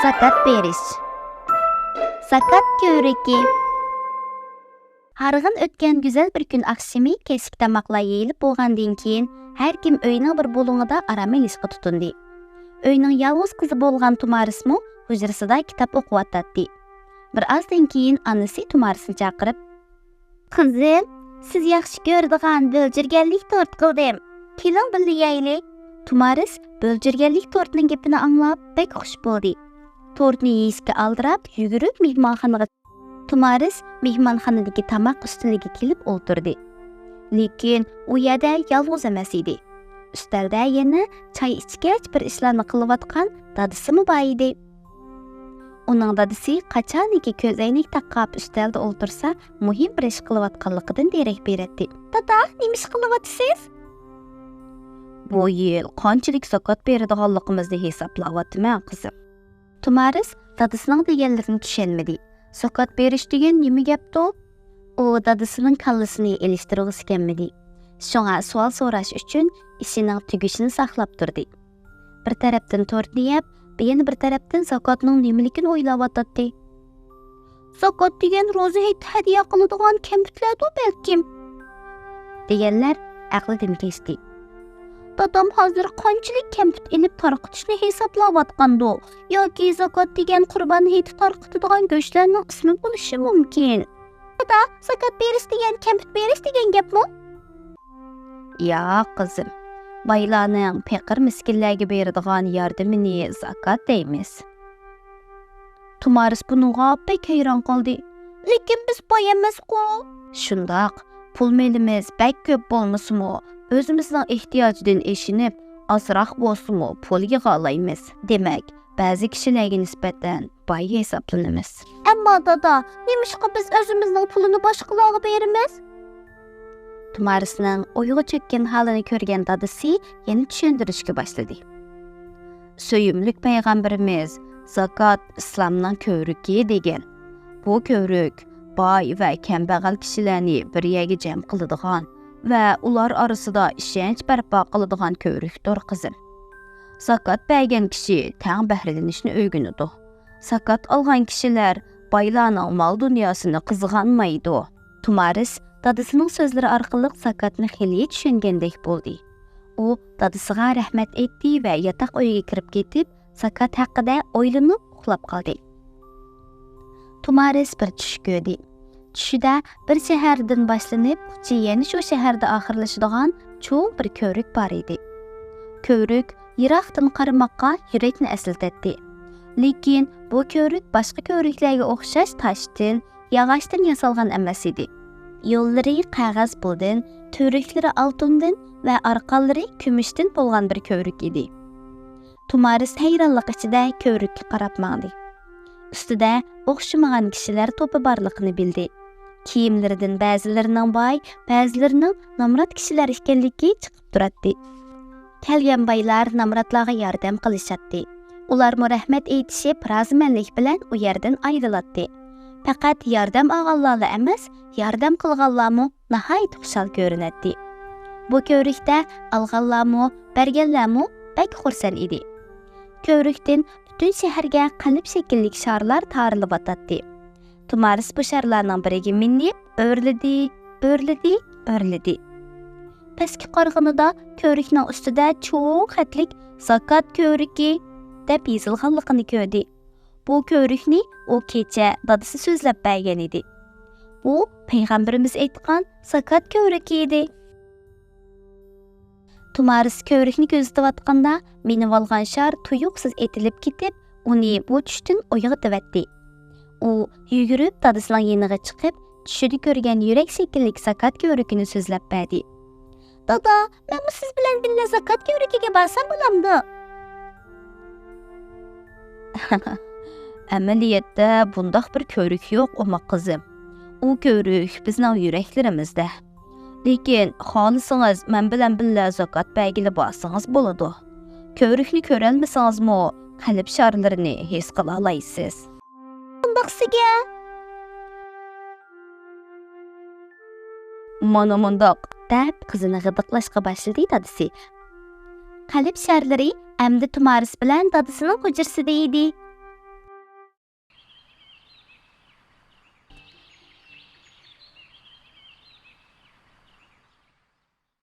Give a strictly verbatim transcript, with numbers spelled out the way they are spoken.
زاكات بېرىش. زاكات كۆۋرۈكى. ھارغىن ئۆتكەن گۈزەل بىر كۈن ئاخشىمى كەچلىك تاماقلار يېيىلىپ بولغاندىن كېيىن، ھەر كىم ئۆينىڭ بىر بۇلۇڭىدا ئارام ئېلىشقا تۇتۇندى. ئۆينىڭ يالغۇز قىزى بولغان تۇمارىسمۇ ھۇجرىسىدا كىتاب ئوقۇۋاتاتتى. بىر ئازدىن كېيىن ئانىسى تۇمارىسنى چاقىرىپ، «قىزىم، سىز ياخشى كۆرىدىغان بۆلجۈرگەنلىك تورت قىلدىم. كېلىڭ، بىللە يەيلى.» تۇمارىس بۆلجۈرگەنلىك تورتنىڭ گېپىنى ئاڭلاپ بەك خۇش بولدى. تورتنى يېيىشكە ئالدىراپ يۈگۈرۈپ مېھمانخانىغا. تۇمارىس مېھمانخانىدىكى تاماق ئۈستىلىگە كېلىپ ئولتۇردى. لېكىن ئۇ يەردە يالغۇز ئەمەس ئىدى. ئۈستەلدە يەنە چاي ئىچكەچ بىر ئىشلارنى قىلىۋاتقان دادىسىمۇ بار ئىدى. ئۇنىڭ دادىسى قاچانكى كۆز ئەينەك تاقاپ ئۈستەلدە ئولتۇرسا، مۇھىم بىر ئىش قىلىۋاتقانلىقىدىن دېرەك بېرەتتى. «دادا، نېمە ئىش قىلىۋاتىسىز؟» «بۇ يىل قانچىلىك زاكات بېرىدىغانلىقىمىزنى ھېسابلاۋاتىمەن، قىزىم.» تۇمارىس دادىسىنىڭ دېگەنلىرىنى چۈشەنمىدى. زاكات بېرىش دېگەن نېمە گەپتۇ؟ ئۇ دادىسىنىڭ كاللىسىنى ئېلىشتۇرغۇسى كەلمىدى. شۇڭا سوئال سوراش ئۈچۈن ئىشىنىڭ تۈگىشىنى ساقلاپ تۇردى. بىر تەرەپتىن تورتنى يەپ، يەنە بىر تەرەپتىن زاكاتنىڭ نېمىلىكىنى ئويلاۋاتاتتى. «زاكات دېگەن روزا ھېيتتا ھەدىيە قىلىدىغان كەمپۈتلەردۇ بەلكىم؟» دېگەنلەر ئەقلىدىن كەچتى. «دادام ھازىر قانچىلىك كەمپۈت ئېلىپ تارقىتىشنى ھېسابلاۋاتقاندۇ؟ ياكى زاكات دېگەن قۇربان ھېيتتا تارقىتىدىغان گۆشلەرنىڭ ئىسمى بولۇشى مۇمكىن.» «دادا، زاكات بېرىش دېگەن كەمپۈت بېرىش دېگەن گەپمۇ؟» «ياق، قىزىم، بايلارنىڭ پېقىر-مىسكىنلەرگە بېرىدىغان ياردىمىنى زاكات دەيمىز.» تۇمارىس بۇنىڭغا بەك ھەيران قالدى. «لېكىن بىز باي ئەمەسقۇ.» «شۇنداق، پۇل مېلىمىز بەك كۆپ بولمىسىمۇ، ئۆزىمىزنىڭ ئېھتىياجىدىن ئېشىنىپ، ئازراق بولسىمۇ پۇل يىغالايمىز. دېمەك، بەزى كىشىلەرگە نىسبەتەن باي ھېسابلىنىمىز.» «ئەمما دادا، نېمىشقا بىز ئۆزىمىزنىڭ پۇلىنى باشقىلارغا بېرىمىز؟» تۇمارىسنىڭ ئويغا چۆككەن ھالىنى كۆرگەن دادىسى يەنە چۈشەندۈرۈشكە باشلىدى. سۆيۈملۈك پەيغەمبىرىمىز زاكات ئىسلامنىڭ كۆۋرۈكى دېگەن. بۇ كۆۋرۈك باي ۋە كەمبەغەل كىشىلەرنى بىر يەرگە جەم قىلىدىغان ۋە ئۇلار ئارىسىدا ئىشەنچ بەرپا قىلىدىغان كۆۋرۈكتۇر، قىزىم. زاكات بەرگەن كىشى تەڭ بەھرىلىنىشنى ئۆگىنىدۇ. زاكات ئالغان كىشىلەر بايلارنىڭ مال-دۇنياسىنى قىزغانمايدۇ. تۇمارىس دادىسىنىڭ سۆزلىرى ئارقىلىق زاكاتنى خېلى چۈشەنگەندەك بولدى. ئۇ دادىسىغا رەھمەت ئېيتتى ۋە ياتاق ئۆيىگە كىرىپ كېتىپ، زاكات ھەققىدە ئويلىنىپ ئۇخلاپ قالدى. تۇمارىس بىر چۈش كۆردى. چۈشىدە بىر شەھەردىن باشلىنىپ، ئۇچى يەنە شۇ شەھەردە ئاخىرلىشىدىغان چوڭ بىر كۆۋرۈك بار ئىدى. كۆۋرۈك يىراقتىن قارىماققا يۈرەكنى ئەسلىتەتتى. لېكىن بۇ كۆۋرۈك باشقا كۆۋرۈكلەرگە ئوخشاش تاشتىن، ياغاچتىن ياسالغان ئەمەس ئىدى. يوللىرى قەغەز پۇلدىن، تۈۋرۈكلىرى ئالتۇندىن ۋە ئارقانلىرى كۈمۈشتىن بولغان بىر كۆۋرۈك ئىدى. تۇمارىس ھەيرانلىق ئىچىدە كۆۋرۈككە قاراپ ماڭدى. ئۈستىدە ئوخشىمىغان كىشىلەر توپى بارلىقىنى بىلدى. كىيىملىرىدىن بەزىلىرىنىڭ باي، بەزىلىرىنىڭ نامرات كىشىلەر ئىكەنلىكى چىقىپ تۇراتتى. كەلگەن بايلار نامراتلارغا ياردەم قىلىشاتتى. ئۇلارمۇ رەھمەت ئېيتىشىپ، رازىمەنلىك بىلەن ئۇ يەردىن ئايرىلاتتى. پەقەت ياردەم ئالغانلارلا ئەمەس، ياردەم قىلغانلارمۇ ناھايىتى خۇشال كۆرۈنەتتى. بۇ كۆۋرۈكتە ئالغانلارمۇ، بەرگەنلەرمۇ بەك خۇرسەن ئىدى. كۆۋرۈكتىن پۈتۈن شەھەرگە قەلب شەكىللىك شارلار تارىلىۋاتاتتى. تۇمارىس بۇ شارلارنىڭ بىرىگە مىنىپ ئۆرلىدى، ئۆرلىدى، ئۆرلىدى. پەسكە قارىغىنىدا كۆۋرۈكنىڭ ئۈستىدە چوڭ خەتلىك «زاكات كۆۋرۈكى» دەپ يېزىلغانلىقىنى كۆردى. بۇ كۆۋرۈكنى ئۇ كېچە دادىسى سۆزلەپ بەرگەن ئىدى. بۇ پەيغەمبىرىمىز ئېيتقان زاكات كۆۋرۈكى ئىدى. تۇمارىس كۆۋرۈكنى كۆزىتىۋاتقاندا، مىنىۋالغان شار تۇيۇقسىز ئېتىلىپ كېتىپ، ئۇنى بۇ چۈشتىن ئويغىتىۋەتتى. ئۇ يۈگۈرۈپ دادىسىنىڭ يېنىغا چىقىپ، چۈشىدە كۆرگەن يۈرەك شەكىللىك زاكات كۆۋرۈكىنى سۆزلەپ بەردى. «دادا، مەنمۇ سىز بىلەن بىللە زاكات كۆۋرۈكىگە بارسام بولامدۇ؟» «ئەمەلىيەتتە بۇنداق بىر كۆۋرۈك يوق، ئوماق قىزىم. ئۇ كۆۋرۈك بىزنىڭ يۈرەكلىرىمىزدە. لېكىن خالىسىڭىز، مەن بىلەن بىللە زاكات بەرگىلى بارسىڭىز بولىدۇ. كۆۋرۈكنى كۆرەلمىسىڭىزمۇ، قەلب شارلىرىنى ھېس قىلالايسىز.» «قانداق سىگە؟» «مانا مۇنداق.» دەپ قىزىنى غىدىقلاشقا باشلىدى دادىسى. قەلب شارلىرى ئەمدى تۇمارىس بىلەن دادىسىنىڭ ھۇجرىسىدا ئىدى.